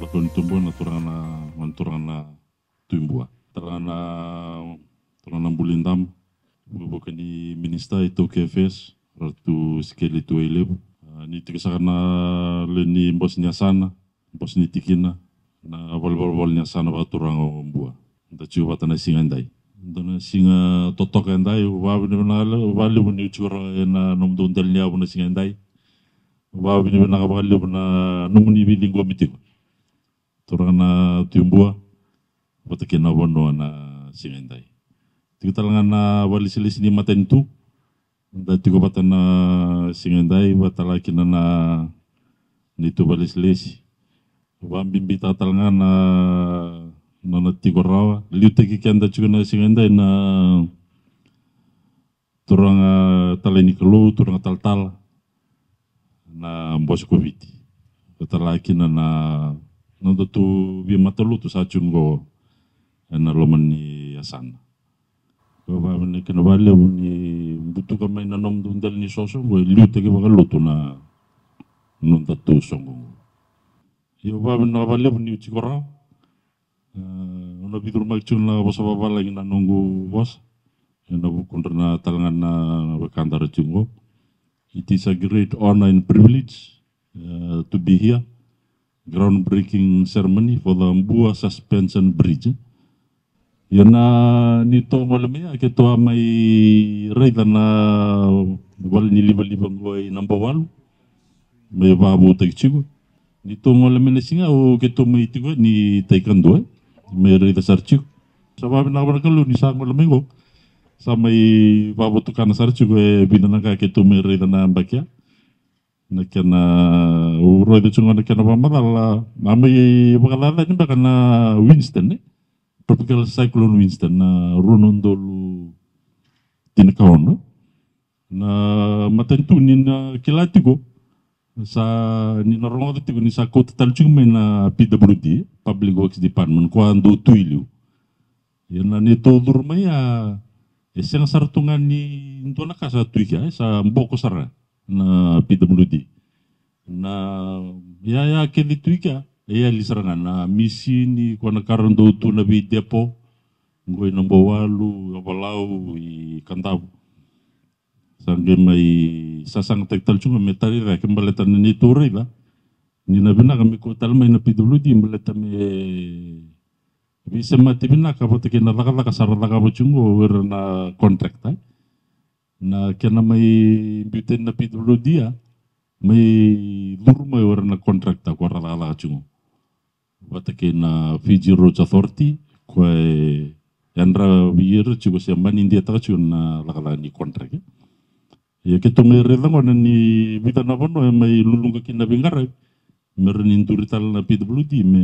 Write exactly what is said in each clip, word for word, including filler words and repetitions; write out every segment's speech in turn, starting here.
Lako ni tubua na turaga na, na turaga na Tui Bua. Turaga na, turaga na Buli Dam. Vuka ni minista i tau K F S, Ratu Sikeli Tuwailevu. A, ni tiko saka na lewe ni bose ni yasana, bose ni tikina, na valenivolavola ni yasana vakaturaga o Bua. Da tiko vata na siga edai. Dua na siga totoka edai, au vakavinavinaka vakalevu niu tiko rawa ena nomudou dela ni yavu na siga edai. Vakavinavinaka vakalevu na nomuni veiciqomi tiko. Turaga na Tui Bua, vata kei na vanua na siga edai. Tiko tale ga na vakalesilesi ni matanitu. Da tiko vata na siga edai, vata tale kina na neitou vakalesilesi. Vakabibitaka tale ga na nona tiko rawa. Liutaki keda tiko na siga edai na turaga talai ni Kalou, turaga talatala na bose ko Viti. Vata tale kina na nodatou veimatalotu sa tiko qo ena loma ni yasana. Ko vakavinavinaka vakalevu ni butuka mai na nomudou dela ni soso qo e liutaki vakalotu na nodatou soqo qo. Io, vakavinavinaka vakalevu niu tiko rawa. E, au na veicurumaki tiko na vosa vavalagi na noqu vosa ena vukudra na tale ga na wekada ra tiko qo. It is a great honor and privilege, uh, to be here. Groundbreaking ceremony for the Bua Suspension Bridge. Ia na neitou gole mai ya, keitou a mai raica na vale ni livaliva qo i Nabouwalu, mai vakavoutaki tiko. Neitou gole mai na siga au keitou mai tiko ni tai kadua, e, mai raica sara tiko. Sa vakavinavinaka vua na Kalou ni sa gole mai qo, sa mai vakavotukana sara tiko e vica na ka keitou mai raica na yabaki ya. Na kena, au raica tiko ga na kena vakamacala, a mai vakacacani beka na Winston, e? Tropical Cyclone Winston, na rua na udolu tinikaono. Na matanitu ni na kila tiko, sa ni na rogoca tiko ni sa kauta tale tiko mai na P W D, Public Works Department, ko a dau tu i liu. Ia na neitou curu mai ya, e sega sara tu ga ni dua na ka sa tu i kea, e sa boko sara na P W D. Na yaya kece tu i kea, e yali sara ga na misini, ko na ka ra dau tu na veidepo, qo i Nabouwalu, Yavalau, i Kadavu. Sa qai mai sasagataki tale tiko ga me tara i cake baleta na neitou raica ni na vinaka me kau tale mai na P W D baleta me veisemati vinaka vata kei na cakacaka sa ra cakava tiko qo o ira na contractor. Na kena mai biu tani na P W D ya, mai curu mai o ira na contractor ko ra cakacaka tiko qo. Vata kei na Fiji Roads Authority, ko e yadra vei ira tiko se manidiataka tiko na cakacaka ni contract. Ia keitou mai raica gona ni vica na vanua e mai luluqa kina na veiqaravi, me ra ni duri tale na P W D me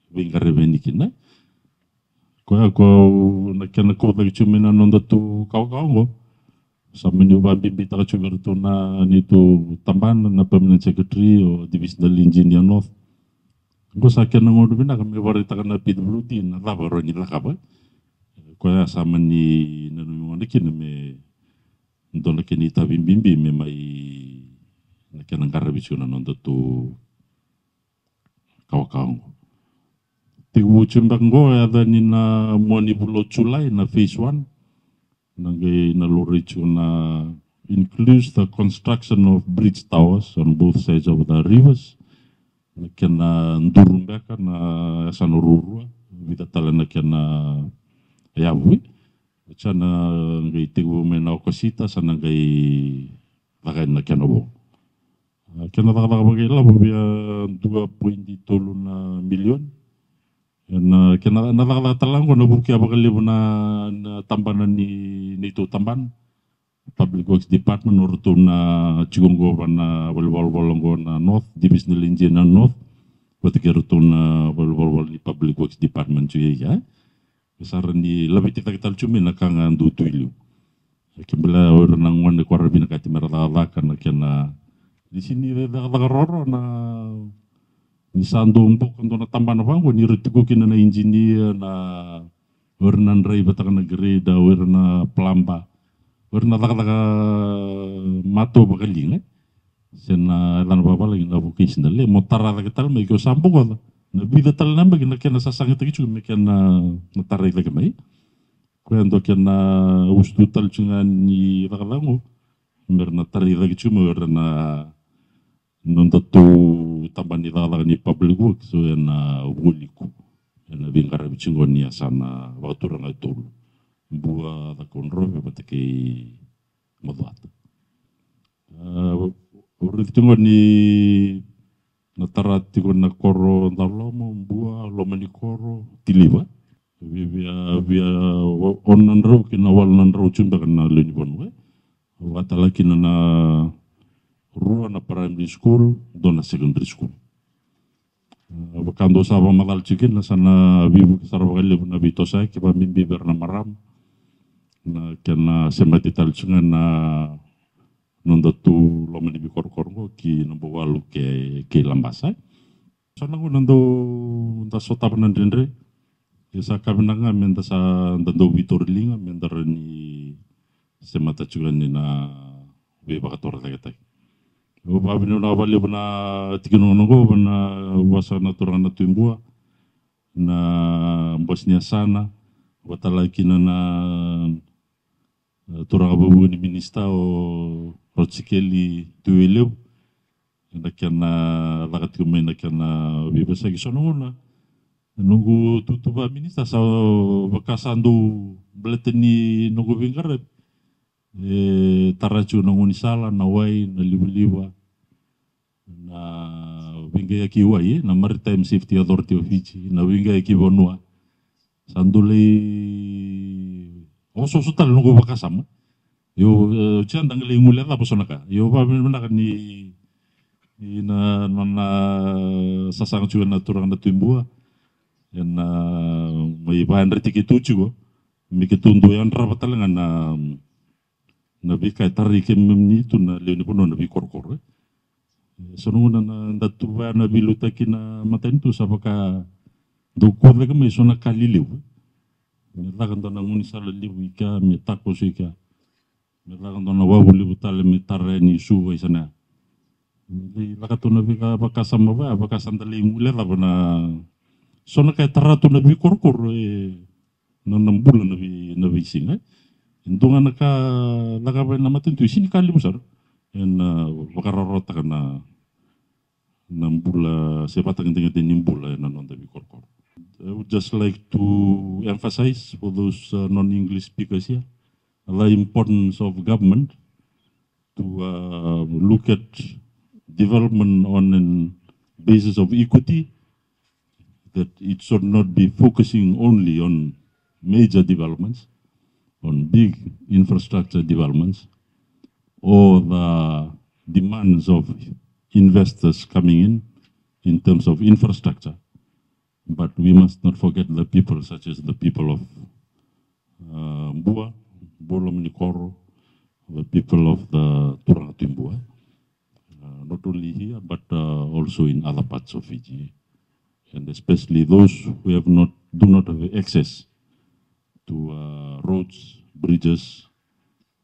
veiqaravi yani kina. Koya ko na kena kaucaki tiko mai na nodatou kawakawa oqo. Sa mani vakabibitaka tiko vei iratou na neitou tabana, na permanent secretary, o divisional engineer North. Qo sa kena gauna vinaka me vakaraitaka na P W D na cava e rawa ni cakava. Koya sa mani nanumi gona kina me dua na kena itavi bibi me mai na kena qaravi tiko na nodatou kawakawa oqo. Tekivu tiko beka oqo e yaca ni na mua ni vula o Julai na phase one. Na qai na laurai tiko na includes the construction of bridge towers on both sides of the rivers. Na kena duru beka na yasana ruarua, vica tale na kena yavu. Sa na qai tekivu mai na Okosita, sa na qai caka na kena vo. A, kena cakacaka vakailavo via dua poidi tolu na milioni. Ena kena na cakacaka tale ga oqo na vukea vakalevu na, na tabana ni, neitou tabana. Public Works Department, o ratou na tiko qo va na valenivolavola qo na North, Divisional Engineer na North, vata kei ratou na valenivolavola ni Public Works Department tiko ya. Sa ra ni laveti cake tale tiko mai na ka ga dau tu i liu. Ke bale o ira na gone ko ra vinakati me ra cakacaka na kena lisi ni cakacaka roro na ni sa dau boka dua na tabana vaqo ni ra tiko kina na engineer, na o ira na draivataka na grader, o ira na plumber, o ira na cakacaka matau vakaliga. Se na yacana vavalagi na vocational, e mo tara cake tale mai ke o sa bokoca. Na vica tale na yabaki na kena sasagataki tiko me kena na tarai cake mai. Koya dua kena usutu tale tiko ga ni cakacaka qo. Me ra na tarai cake tiko mai o ira na nodatou tabana ni cakacaka ni Public Works, so ena Vualiku. Ena veiqaravi tiko ni yasana vakaturaga e tolu. Bua, Cakaudrove vata kei Macuata. A, au raica tiko ni na tara tiko na koro Dalomo, Bua, Lomanikoro, Tiliva. Via, via, via ono na drau ki na walu na drau tiko beka na lewe ni vanua. Vakatala kina na rua na primary school, dua na secondary school. A, vaka dou sa vakamacala tiko kina, sa na veivuke sara vakalevu na veitosoyaki, vakabibi vei ira na marama. Na kena semati tale tiko ga na nodatou loma ni veikorokoro qo ki Nabuwalu kei, kei Labasa. So na gauna dau, da sotava na dredre. Ia sa ka vinaka ga me da sa, da dau veitoriliga me da rawa ni semata tiko yani na veivakatorocaketaki. Au vakavinavinaka vakalevu na tikina qo, na qo, na vosa na turaga na Tui Bua, na bose ni yasana, vakatala kina na, na turaga vakavuqa ni minisita o Rotsikeli Tuilevu. Ena kena caka tiko mai na kena veivosaki. So na gauna noqu tutu vakaminista sa vaka sa dau baleta ni noqu veiqaravi. E tara tiko na gaunisala, na wai, na livaliva, na veiqaiyaki wai, na Maritime Safety Authority of Fiji, na veiqaiyaki vanua. Sa dau lai osooso tale noqu vakasama. Io, e, tia da qai lai guilecava so na ka. Io, vakavinavinaka ni, ni na, na, na sasaga tiko na turaga na Tui Bua. Ena mai vakayadrati keitou tiko. Me keitou dau yadrava tale ga na, na veika e tarai keimami tu na lewe ni vanua na veikorokoro, e. E, so na gauna na, da tu vaya na veiliutaki na matanitu sa vaka dau kau cake mai so na ka lelevu. Me caka dua na gaunisala levu i kea, me takoso i kea. Me caka dua na wavu levu tale me tara yani Suva i sana ya. Lai caka tu na veika vakasama vaya, vaka sa da lai guilecava na so na ka e tara tu na veikorokoro, e, na, na bula na vei, na veisiga, e. E dua ga na ka cakava na matanitu, e sega ni ka levu sara. Ena vakarautaka na, na bula se vatagedegede ni bula ena noda veikorokoro. I would just like to emphasize for those, uh, non-English speakers here, the importance of government to, uh, look at development on a basis of equity, that it should not be focusing only on major developments, on big infrastructure developments, or the demands of investors coming in, in terms of infrastructure. But we must not forget the people, such as the people of, uh, Bua, Bua Lomanikoro, the people of the Turaga Tui Bua, uh, not only here, but, uh, also in other parts of Fiji, and especially those who have not, do not have access to, uh, roads, bridges,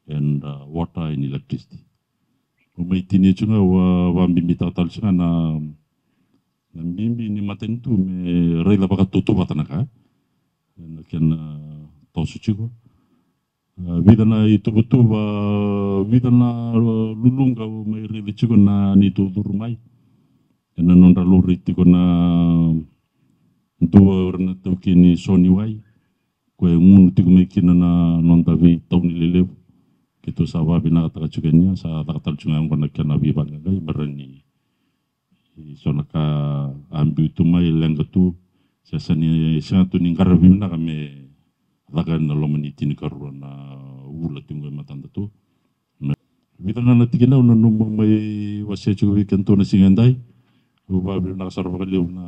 and, uh, water and electricity. Au mai tinia tiko ga, au a vakabibitaka tale tiko ga na, na bibi ni matanitu me raica vakatautauvata na ka, e, na kena toso tiko. A, vica na ituvatuva, vica na, a, luluqa au mai raica tiko na neitou curu mai. Ena nodra laurai tiko na dua o ira na taukei ni so ni wai. Koya e gunu tiko mai kina na noda veitauni lelevu. Keitou sa vakavinakataka tiko yani, sa caka tale tiko ga oqo na kena veivaqaqai, me rawa ni, e, so na ka a biu tu mai, leqa tu, se sa ni, sega tu ni qaravi vinaka me caka ena loma ni tinikarua na vula tiko qo e matada tu. Vica ga na tikina au nanuma mai wasea tiko vei kedatou na siga edai. Au vakavinavinaka sara vakalevu na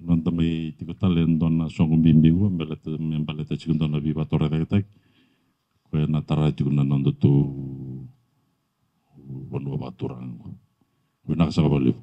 noda mai tiko tale e dua na soqo bibi qo me baleta, me baleta tiko dua na veivakatorocaketaki koya na tara tiko na nodatou vanua vakaturaga qo. Vinaka saka vakalevu.